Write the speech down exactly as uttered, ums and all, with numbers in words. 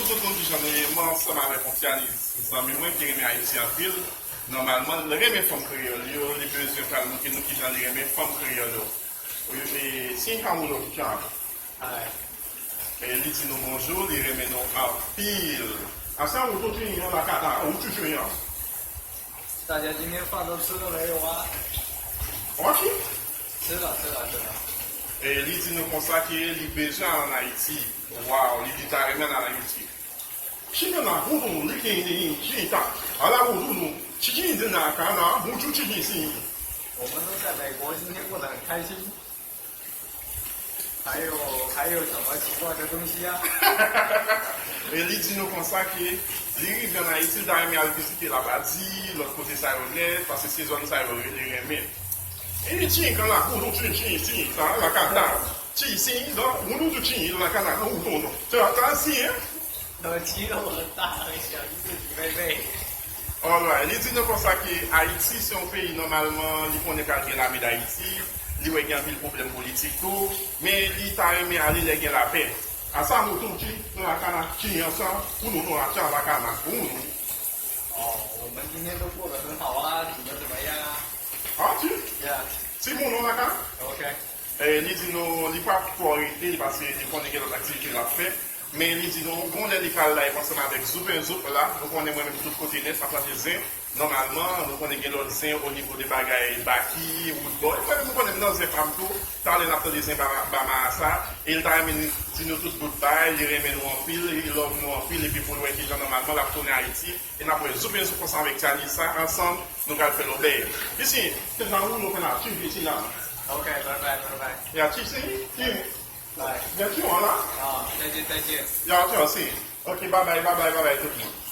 Tout moun ki jan nou ye, mwen ansanm avèk yon Tyanis zanmi mwen ki renmen Ayiti anpil. Nòmalman, l renmen fanm kreyòl yo, li bezwen pral montre nou ki jan li renmen fanm kreyòl yo. E, e, Sin Hawulo ki jan. E li di nou bonjou, li renmen nou anpil. Asa ou tou ti yon lakata, ou ti jen an. Sitadya di men fanm sou nou la yo a. Ok. Se la, se la, se la. E li di nou konsa ke li bezwen al ann Ayiti. Waw, li di ta renmen al ann Ayiti. Chita na hudu likini chita. Ala hudu no chikinde na kana muchu chikisi. Omanota dai bozi ne kola kaisi. Ayo, ayo, tama ti kwa de tonsia. E li di nou konsa ke li rive ann Ayiti, li ta renmen al vizite Labadi, lòt kote sa yo nèt, paske se zòn sa yo li renmen. E li tchin kan la hudu tchin tchin tchin ta la kata. Tchin sin da hudu tchin la kana hudu no. Te ata si, hein? Alright, li di nou konsa ke Ayiti se yon peyi nòmalman li konnen pral gen lame Dayiti, li wè gen anpil pwoblèm politik tou, men li ta renmen ale lè gen lapè. Asa nou tou ti nan lakana ki ansan pou nou nou acha lakana pou nou. Oh, mwen ki gen lòt pwoblèm, mwen pa wè, mwen te mwen ya. Ah, ti? Yeah. Ti moun nou lakana? Ok. E, li di nou, li p ap twò rete, paske li konnen gen lòt aktivite l ap fè. Men li di nou, gon lè li pral live ansanm avèk Zoupen Zoup la, nou konnen mwen menm tout kote nèt, m ap manje zen. Nòmalman, nou konnen gen lòt zen o nivo de bagay, baki, woodboy. Mwen menm, nou konnen m nan zen pa m tou. Talè n ap tande zen ba, ba Marasa. E l ta renmen di nou tout goodbye, li renmen nou anpil, li love nou anpil, epi pou l wè kijan nòmalman l ap tounen Ayiti. E n ap wè Zoupen Zoup ansanm avèk Tyanisa ansanm, nou pral fè lòbèy. Isi, se jan ou nou fè n ap swiv isi la. Ok, bye bye, bye bye. Ya, ti si, ti. Bye. Ya, ti wan la. Ah, thank you, thank you. Ya, ti wan si. Ok, bye bye, bye bye, bye bye tout moun.